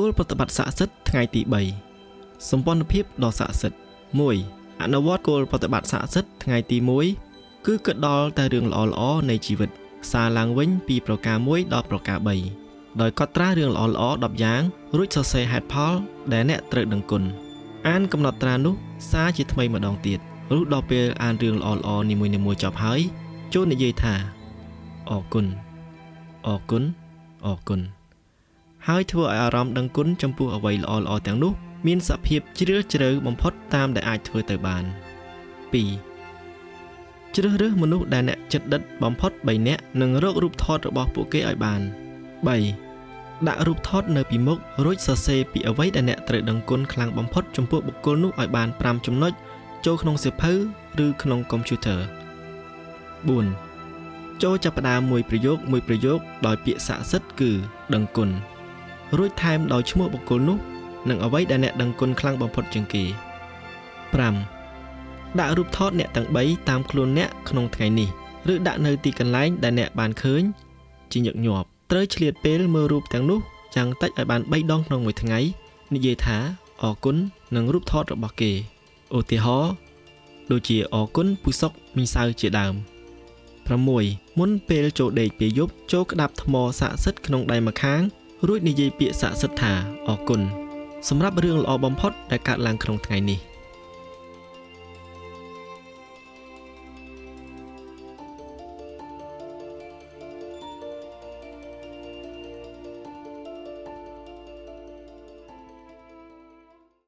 គោលប្រតិបត្តិស័ក្តិសិទ្ធិថ្ងៃទី3សម្ព័ន្ធភាពដ៏ស័ក្តិសិទ្ធិ1អនុវត្តគោលប្រតិបត្តិស័ក្តិសិទ្ធិថ្ងៃទី1គឺគិតដល់តែរឿងល្អៗនៃជីវិតសារឡើងវិញពីប្រការ1ដល់ប្រការ3ដោយកត់ត្រារឿងល្អៗ10យ៉ាងរួចសរសេរហេតុផលដែលអ្នកត្រូវដឹងគុណអានកំណត់ត្រានោះសារជាថ្មីម្ដងទៀតរុះដល់ពេលអានរឿងល្អៗនីមួយៗចប់ហើយចូលនិយាយថាអរគុណអរគុណអរគុណហើយធ្វើឲ្យអារម្មណ៍ដឹងគុណចំពោះអ្វីល្អៗទាំងនោះមានសភាពជ្រាលជ្រៅបំផុតតាមដែលអាចធ្វើទៅបាន2ជ្រើសរើសមនុស្សដែលអ្នកចិត្តដិតបំផុត3នាក់និងរករូបថតរបស់ពួកគេឲ្យបាន3ដាក់រូបថតនៅពីមុខរួចសរសេរពីអ្វីដែលអ្នកត្រូវដឹងគុណខ្លាំងបំផុតចំពោះបុគ្គលនោះឲ្យបាន5ចំណុចចូលក្នុងសៀវភៅឬក្នុងកុំព្យូទ័រ4ចូលចាប់ផ្ដើមមួយប្រយោគមួយប្រយោគដោយពាក្យស័ក្តិសិទ្ធិគឺដឹងគុណរួចថែមដោយឈ្មោះបុគ្គលនោះនិងអ្វីដែលអ្នកដឹងគុណខ្លាំងបំផុតជាងគេ5ដាក់រូបថតអ្នកទាំង3តាមខ្លួនអ្នកក្នុងថ្ងៃនេះឬដាក់នៅទីកន្លែងដែលអ្នកបានឃើញជាញឹកញាប់ត្រូវឆ្លៀតពេលមើលរូបទាំងនោះយ៉ាងតិចឲ្យបាន3ដងក្នុងមួយថ្ងៃនិយាយថាអរគុណនឹងរូបថតរបស់គេឧទាហរណ៍ដូចជាអរគុណពូសុកមីសៅជាដើម6មុនពេលចូលដេកពេលយប់ចូលក្តាប់ថ្មស័ក្តិសិទ្ធិក្នុងដៃម្ខាងរួចនិយាយពាក្យស័ក្តិសិទ្ធិថាអរគុណសម្រាប់រឿងល្អបំផុតដែលកើតឡើងក្នុងថ្ងៃនេះ។